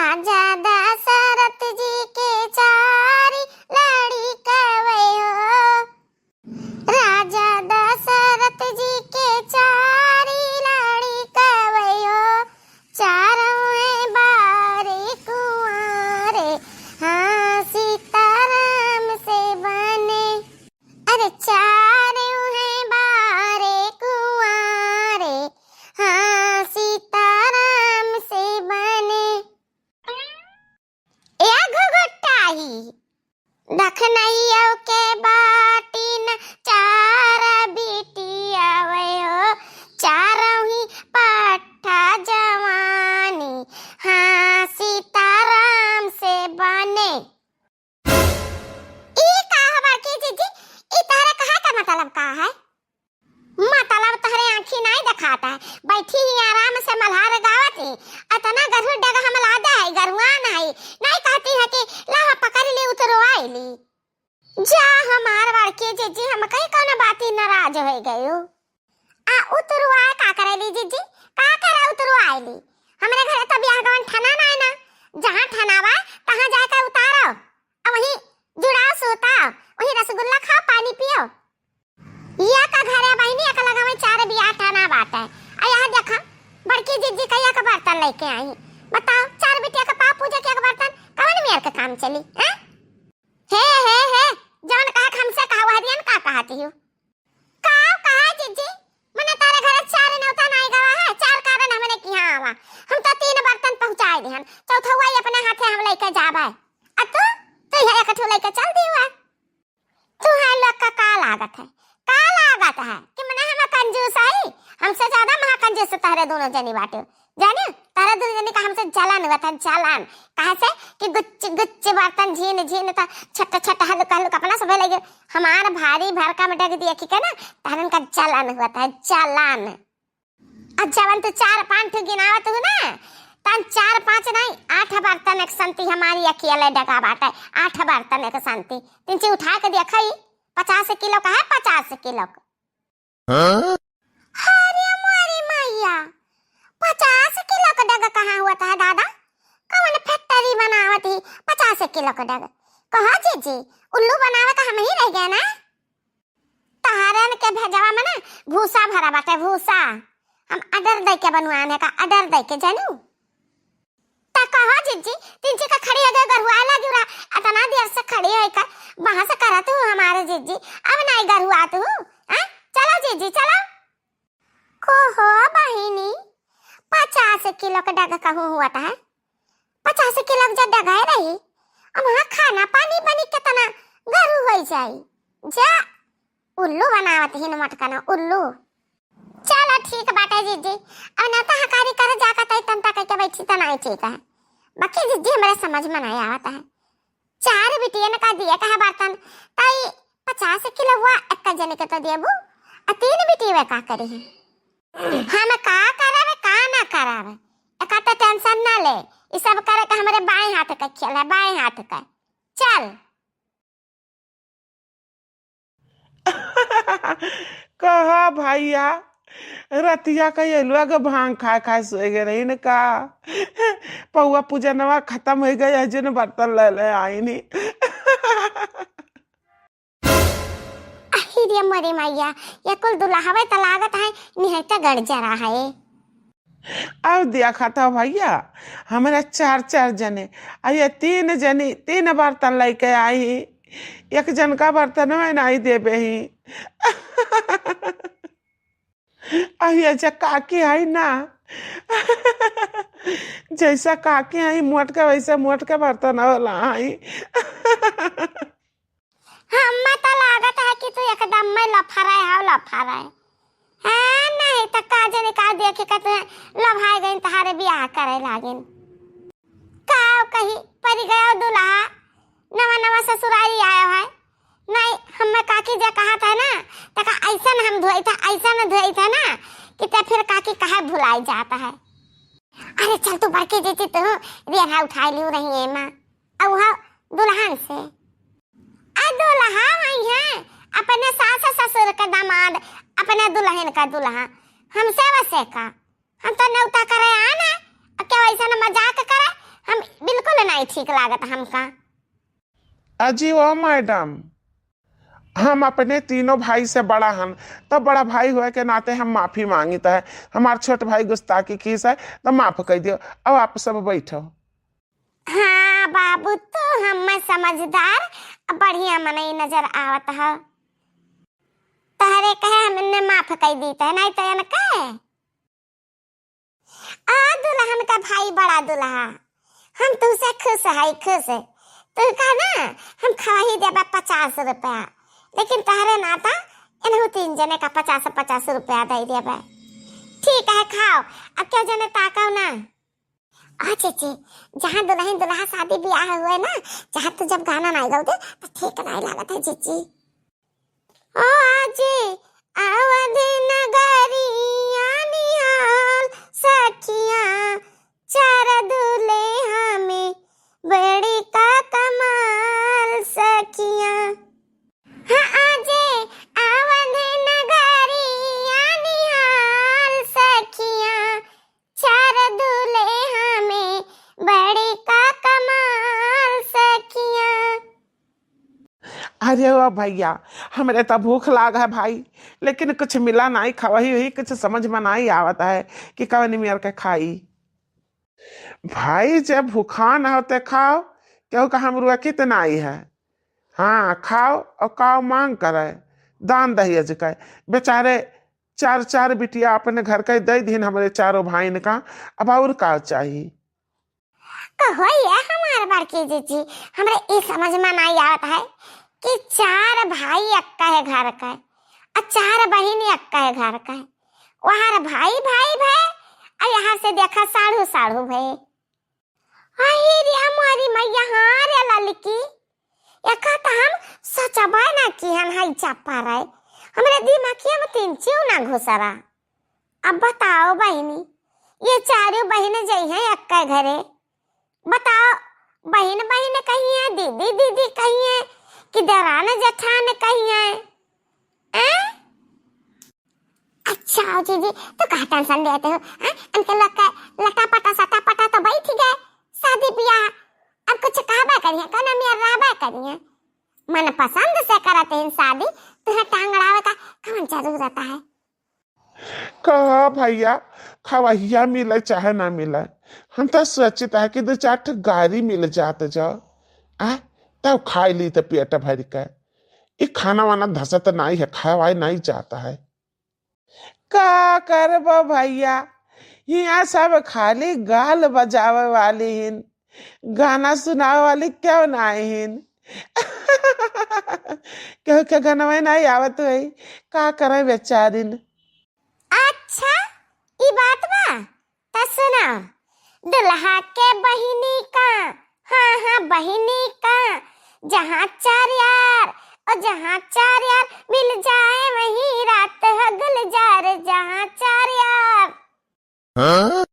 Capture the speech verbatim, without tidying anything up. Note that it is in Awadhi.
राजा दशरथ जी के चारि लड़िकवै हो। राजा दशरथ जी के चारि लड़िकवै हो। चारौ हैं बारे कुँवारे, हाँ सीताराम से बने। अरे चारौ हैं बारे कुँवारे, हाँ सीताराम से बने। ए घुघुटाही, दखनैयो के बाटिन चार बिटियवै हो, चारौ ही पट्ठा जवानी, हाँ सीताराम से बने। ई का है बड़की जिज्जी? ई तहरे कहे का मतलब का है? मतलब तहरे आँखी नाई देखात है, बैठी ही आराम से मल्हार गावत ही, अतना गरहू डग हम लादे है, गरुआन है, नाई कहती है कि लावा पकड़ ली, उतरवाई ली। जा हमार बड़की जिज्जी, हम कहीं कौनो बाती नाराज होइ गयो। आ उतरवाए का करेली जिज्जी? का करे उतरवाएली? हमरे घरे तो बियाह गवन ठना नाई ना, जहाँ ठनावा तहाँ जाके उतारो, आ वहीं जुड़ाओ सुताओ, वहीं रसगुल्ला खाओ, पानी पियो। या का घरे बहिनी, एक लगावे चार बियाह ठना बाटे। आ यहाँ देखा, बड़की जिज्जी का एक बर्तन लेके आई। बताओ, चार बिटिया के पाँव पूजे के एक बर्तन कवन मेर के काम चली, हैं? हे, हे, हे, जवन कहा हमसे कहा, वह दियन का कहती हूँ? का कहा जिज्जी? मने तारे घरे चार नेवता नाई गवा है, चार कारण हमने किहाँ आवा। हम तो तीन बर्तन पहुँचाए दिहन, चौथवा ही अपने हाथे हम लेके जाबे। आ तू, तू यह एक ठो लेके चल दी हुआ। तुहार लोग का का लागत है? का लागत है कि मने हम कंजूस हई? हमसे ज्यादा महा कंजूस तहरे दोनों जनी बाटे। जाने, तहरे दोनों जनी का हमसे जलन हुआ था, जलन। काहे से कि गुच्च गुच्च बर्तन झीन झीन था, छट छट हल्लुक हल्लुक अपना सब लगे। हमार भारी भरका में डग दिया कि के ना, तहरन का जलन हुआ था, जलन। आ जवन तू चार पाँच ठो गिनावत हू ना, तन चार पाँच नहीं, आठ बर्तन एक संती हमारी अकेले डगा बाटे, आठ बर्तन एक संती। तिनची उठा के देखई, पचास किलो का है, पचास किलो का। हाँ? अरे मोरी मैया, पचास किलो का डग कहाँ हुआ था दादा? कौन फैक्ट्री बनावत ही पचास किलो का डग? कहो जीजी, उल्लू बनावे का हम ही रह गए ना? तहरन के भेजवा में ना भूसा भरा बाटे, भूसा। हम order दे के बनवाने का, order दे के, जानू। त कहो जिज्जी, तिनची का खड़ी हो गए, गरुआ लागी रहा, इतना देर से खड़ी है का, वहां से करत हू हमारे जिज्जी, अब नहीं गरुआ तू, हैं? चलो जिज्जी, चलो। को हो बहिनी, पचास किलो के डग कहूँ हुआ था, पचास किलो के जब डगाए रही, अब वहाँ खाना पानी बनी कितना गरु हो जाई। जा, उल्लू बनावत ही न मटकना, उल्लू। चलो ठीक बाटे जिज्जी, अब ना तो हकारी कर जाका तई तंता कह के बैठी त नहीं ठीक है। बाकी जिज्जी हमारे समझ में नहीं आवत है। चार बिटियन का दिए कहा बर्तन, तई पचास किलो हुआ, एक जने के तो देबू, आ तीन बिटिया का करी है? हम का करब, का ना करब, एका तो tension ना ले, ई सब करे के हमरे बाएं हाथ का खेल है, बाएं हाथ का। चल। कहा भैया, रतिया का ये लोग भांग खाए खाए सोए गए रही न का? पौआ पूजनवा खत्म हो गया, जिन बर्तन ले ले आई नी। अहि रे मोरे मैया, ये कुल दुल्हवे त लागत है, निहत्ता गड़ जरा है। अब देखा था भैया, हमरा चार चार जने, आ ये तीन जनी तीन बर्तन लेके आई, एक जन का बर्तन में नहीं देबे ही। आ ये जे काकी है ना, जैसा काकी है मोटका, वैसा मोटका बर्तन वाला है। हम्मा त लागत है कि तू एकदम में लफराए हौ, लफराए। हाँ, नहीं त का जने का देखे का तू लभाए गइन, तहारे बियाह करे लागिन। का कही, परि गयो दुल्हा, नवा नवा ससुरारी आयो है। नहीं, हम्मे काकी जे कहत है ना, त का ऐसन हम धोइत है, ऐसन धोइत है ना, कि ते फिर काकी कहे भुलाई जात है। अरे चल तू बड़की जीजी तू, रेहा उठाए लियो रही है माँ। अउहा दुल्हन से। आ दुल्हा वही है, अपने सास ससुर के दामाद, अपने दुल्हन का दुल्हा, हमसे वसे का? हम तो नेवता करे आना, आ क्या वैसा न मजाक करे, हम ठीक लागत हमका। अजी ओ मैडम, हम अपने तीनों भाई से बड़ा हन, तब बड़ा भाई होए के नाते हम माफी मांगित है। हमार छोट भाई गुस्ताखी कीस है, तो माफ कर दियो। अब आप सब बैठो। हाँ बाबू, तू हमें समझदार, बढ़िया मनई नजर आवत हो। तहरे कहे हम इन्हें माफ कर दीत है, नहीं तो इनके। आ दुल्हन का भाई बड़ा दुल्हा, हम तुमसे खुश है, खुश। तू का ना, हम खवाही देबे पचास रुपया, लेकिन तहरे नाता इन्हू तीन जने का पचास पचास रुपया दे देबे। ठीक है, खाओ, अब क्या जने ताकाओ ना। आ चीची, जहाँ दुल्हन दुल्हा शादी ब्याह हुए ना, जहाँ तू जब गाना नहीं गाओ दे, तो ठीक नहीं लागत है चीची। ओ आजे अवध नगरिया निहाल सखिया, चार दुल्हा में बड़ी का कमाल सखिया। हाँ, आजे अवध नगरिया निहाल सखिया, चार दुल्हा में बड़ी का कमाल सखिया। अरे ओ भैया, हमरे तो भूख लाग है भाई, लेकिन कुछ मिला नाई, खवही हुई कुछ समझ में नाई आवत है कि कवन मेर के खाई। भाई, जब भूखान हो ते खाओ, केहू का हम रोकित नाई है। हाँ, खाओ और काओ मांग करे, दान दहेज के। बेचारे चार चार बिटिया अपने घर के दे दीन हमरे चारों भाईन का, अब और का चाही? कहो ये हमार बड़की जीजी, हमरे ई समझ में नाई आवत है कि चार भाई एक्का है घर के, आ चार बहिन एक्का है घर के। वहार भाई भाई भए, आ यहाँ से देखा साढ़ू साढ़ू भए। अही रे हमारी मैया, हाँ रे ललकी, एका त हम सोचबे ना किहन है चप्पा रे। हमरे दिमागिया में तीन चीव ना घुसरा। अब बताओ बहिनी, ये चारों बहिन जइहें एक्के घरे, बताओ, बहिन बहिन कहिए, दीदी दीदी कहिए कि देरान जेठान कहिए? हैं? अच्छा हो जीजी, तो का tension लेते हो? हैं? इनके लोग के लटा पटा सटा पटा तो बैठ गए, शादी ब्याह, अब कुछ कहबे करिए, कौन मेर रहबे करिए? मन पसंद से करत हैं शादी, तुहे टांगड़ावे का कौन जरूरत है? कहा भैया, खवैया मिले चाहे ना मिले, हम तो सोचित है कि दो चार ठो गारी मिल जात जाओ, आ, तब खाई ली तो पेट भर के। ई खाना वाना धसत नाई है, खवाई नाई जात है। का करबो भैया, हियाँ सब खाली गाल बजावे वाली हिन, गाना सुनावे वाली क्यों नाई हिन? केहू के गनवे नाई आवत होई, का करे बेचारिन। अच्छा, ई बात बा, त सुना। दुल्हा के बहिनी का, हाँ हाँ बहिनी का, जहाँ चार यार, ओ जहाँ चार यार, मिल जाए वहीं रात हो गुलजार, जहाँ चार यार। हाँ?